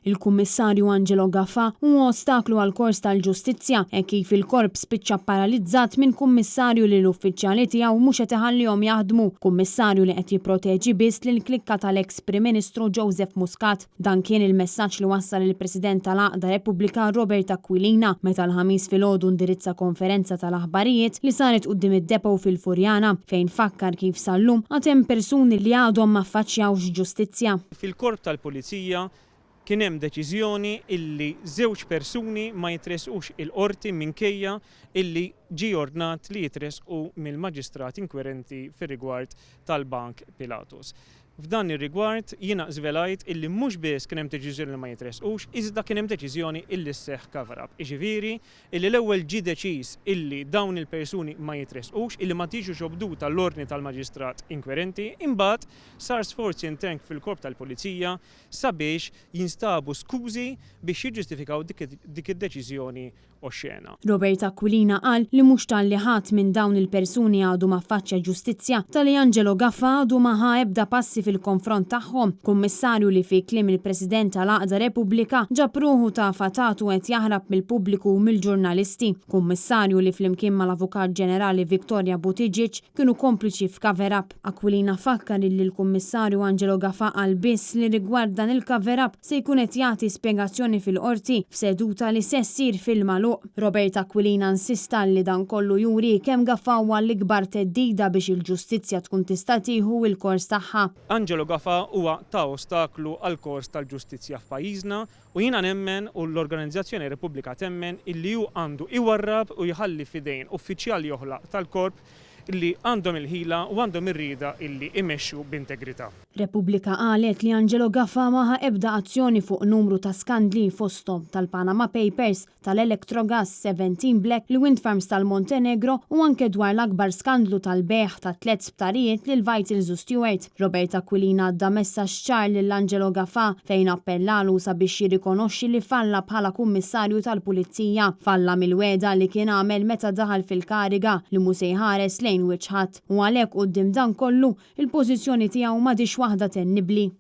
Il-Kummissarju Angelo Gafà huwa ostaklu għall-kors tal-ġustizzja hekk kif il-Korp spiċċa pparalizzat minn Kummissarju li l-uffiċjali tiegħu mhux qed iħallihom jaħdmu, Kummissarju li qed jipproteġi biss lill-klikka tal-eks Prim Ministru Joseph Muscat. Dan kien il-messaġġ li wassal il-President tal-Għaqda Repubblika Robert Aquilina meta l-Ħamis filgħodu ndirizza konferenza tal-aħbarijiet li saret quddiem id-depot fil-Furjana fejn fakkar kif sal-lum għad hemm persuni li għadhom ma ffaċċjawx ġustizzja. Fil-Korp tal-Pulizija kien hemm deċiżjoni illi żewġ persuni ma jitressqux il-Qorti minkejja illi ġie ordnat li jitressqu mill-Maġistrat inkwerenti fir-rigward tal-Bank Pilatus. F'dan ir-rigward jiena żvelajt illi mhux biss kien hemm deċiżjoni li ma jitressqux iżda kien hemm deċiżjoni illi sseħħ cover-up. Jiġifieri illi l-ewwel ġie deċiż illi dawn il-persuni ma jitressqux, illi ma tiġux obduta l-ordni tal-Maġistrat inkwerenti, imbagħad Sar sforz intern fil-Korp tal-Pulizija sabiex jinstabu skużi biex jiġġustifikaw dik id-deċiżjoni oxxena. Robert Aquilina qal li mhux talli ħadd minn dawn il-persuni għadu ma ffaċċja ġustizzja, talli Angelo Gafà għadu ma ħa ebda passi fil-konfront tagħhom. Kummissarju li fi kliem il-President tal-Għaqda Repubblika ġab ruħu ta' fatatu qed jaħrab mill-pubbliku u mill-ġurnalisti. Kummissarju li flimkien mal-Avukat Ġenerali Victoria Buttigieg kienu kompliċi f'cover-up. Aquilina fakkar illi l-Kummissarju Angelo Gafà qal biss li rigward dan il-cover-up se jkun qed jagħti spjegazzjoni fil-Qorti f'seduta li se ssir fil-magħluq. Robert Aquilina insista li dan kollu juri kemm Gafà huwa l-ikbar theddida biex il-ġustizzja tkun tista' tieħu il-kors tagħha. Angelo Gafà huwa ta' ostaklu għall-kors tal-ġustizzja f'pajjiżna u jiena nemmen u l-organizzazzjoni Repubblika temmen illi hu għandu iwarrab u jħalli f'idejn uffiċjali oħra tal-Korp li għandhom il-ħila u għandhom ir-rieda illi imexxu b'integrità. Repubblika qalet li Angelo Gafà ma ħa ebda azzjoni fuq numru ta' skandli fosthom tal-Panama Papers, tal-Electrogas, 17 Black, il-wind farms tal-Montenegro u anke dwar l-akbar skandlu tal-bejgħ ta' tlett sptarijiet lil Vitals u Steward. Robert Aquilina għadda messaġġ ċar lil Angelo Gafà fejn appellalu sabiex jirrikonoxxi li falla bħala Kummissarju tal-Pulizija. Falla mill-wegħda li kien għamel meta daħal fil-kariga li mhu se jħares lejn wiċċ ħadd u għalhekk quddiem dan kollu, il-pożizzjoni tiegħu m'għadhiex waħda tennibbli.